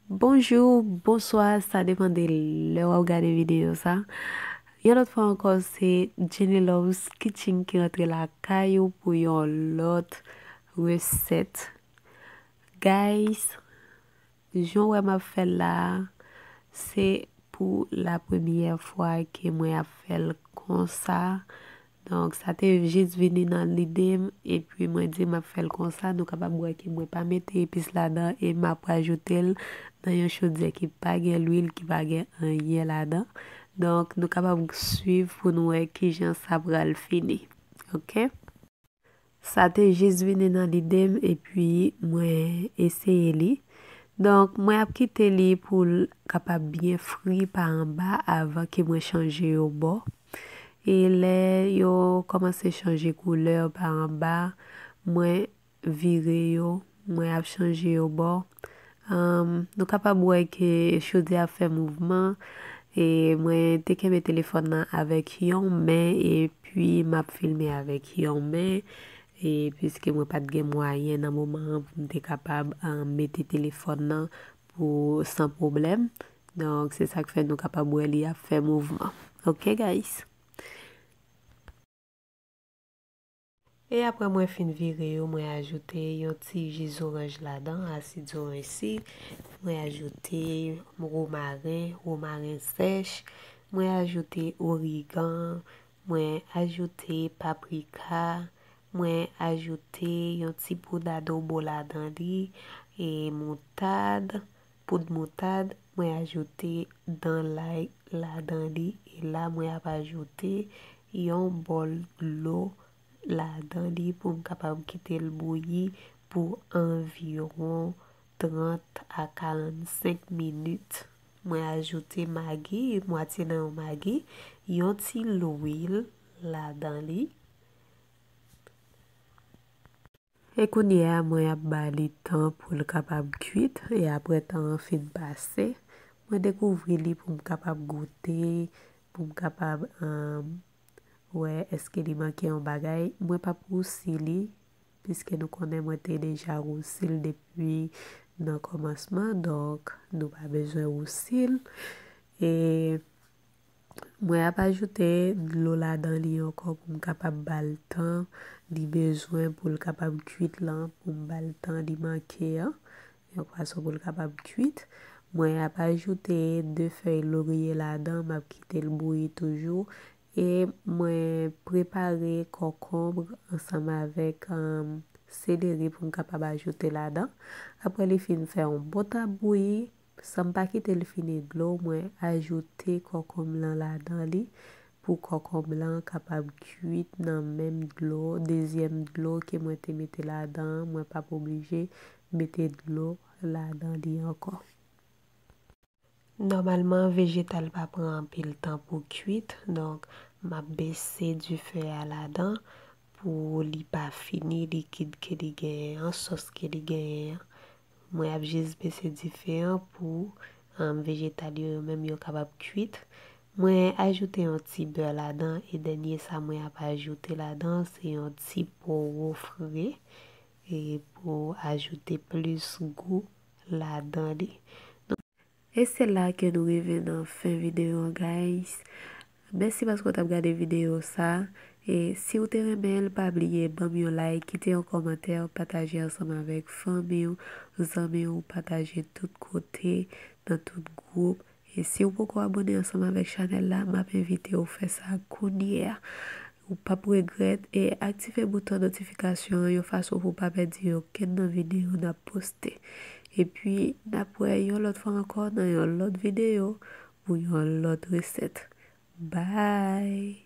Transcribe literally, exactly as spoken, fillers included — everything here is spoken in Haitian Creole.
Bonjou, bonswa, sa depann de lè w ap gade videyo sa. Yon lòt fwa ankò, se Jenny Loves Kitchen ki rantre lakay ou pou yon lòt resèt. Guys, jan w wè m ap fè l la, se pou la premyè fwa ke mwen ap fè l konsa. Donk, sa te jis vini nan lide m, epi mwen di m ap fè l konsa. Nou kapab wè ke mwen pa mete epis ladan, e m ap rajoute l nan yon chodyè ki pa gen lwil, ki pa gen anyen ladan. Donk, nou kapab swiv pou nou wè kijan sa pral fini. Oke? Sa te jis vini nan lide m, epi mwen eseye li. Donk, mwen ap kite li pou l kapab byen fri pa anba avan ke mwen chanje yo bò. E lè yo kòmanse chanje koulè pa anba, mwen vire yo, mwen ap chanje yo bò. Ahn, nou kapab wè ke chodyè ap fè mouvman. E mwen te kenbe telefòn nan avèk yon men, epi m ap filme avèk yon men. E piske mwen pa t gen mwayen nan moman an pou m te kapab, ahn, mete telefòn nan pou, san pwoblèm. Donk, se sa k fè nou kapab wè li ap fè mouvman. Oke, guys? E apre mwen fin vire yo, mwen ajoute yon ti ji zoranj ladan, asid zoranj si. Mwen ajoute womaren, womaren sèch. Mwen ajoute origan. Mwen ajoute paprika. Mwen ajoute yon ti poud adobo ladan li, e moutad, poud moutad. Mwen ajoute dan lay ladan li. E la, mwen ap ajoute yon bòl dlo ladan li pou m kapab kite l bouyi pou anviwon trant a karannsenk minit. Mwen ajoute magi, mwatye nan yon magi, yon ti lwil ladan li. E kounye a, mwen ap ba li tan pou l kapab kuit. E apre tan an fin pase, mwen dekouvri li pou m kapab goute, pou m kapab, ahn, wè èske li manke yon bagay. Mwen p ap wousi li, piske nou konnen mwen te deja wousi l depi nan kòmansman. Donk, nou pa bezwen wousi l. E mwen ap ajoute dlo ladan li ankò pou m kapab ba l tan li bezwen pou l kapab kuit lan, pou m ba l tan li manke an, yon fason pou l kapab kuit. Mwen ap ajoute de fèy lorye ladan, m ap kite l bouyi toujou. E mwen prepare kòkonb ansanm avèk, ahn, seleri pou m kapab ajoute ladan. Apre li fin fè yon bon tan ap bouyi, san m pa kite l fini dlo, mwen ajoute kòkonb lan ladan li pou kòkonb lan kapab kuit nan menm dlo, dezyèm dlo ke mwen te mete ladan an, mwen p ap oblije mete dlo ladan li ankò. Nòmalman, vejetal pa pran anpil tan pou kuit, donk m ap bese dife a ladan pou li pa fini likid ke li genyen an, sòs ke li genyen an. Mwen ap jis bese dife an pou, um, vejetal yo, yo menm yo kapab kuit. Mwen ajoute yon ti bè ladan, e dènye sa mwen ap ajoute ladan, se yon ti powo fre, e pou ajoute plis gou ladan li. E se la ke nou rive nan fen videyo an, guys. Mèsi paske w t ap gade videyo sa. E si w te renmen l, pa bliye ban m yon like, kite yon kòmantè, pataje ansanm avèk fanmi w, zanmi w, pataje tout kote, nan tout gwoup. E si w poko abòne ansanm avèk chanèl la, m ap envite w fè sa kounye a. Ou p ap regrèt, e aktive bouton notifikasyon an yon fason pou w pa pèdi okenn nan videyo n ap poste. Epi, n ap wè yon lòt fwa ankò nan yon lòt videyo pou yon lòt resèt. Bye!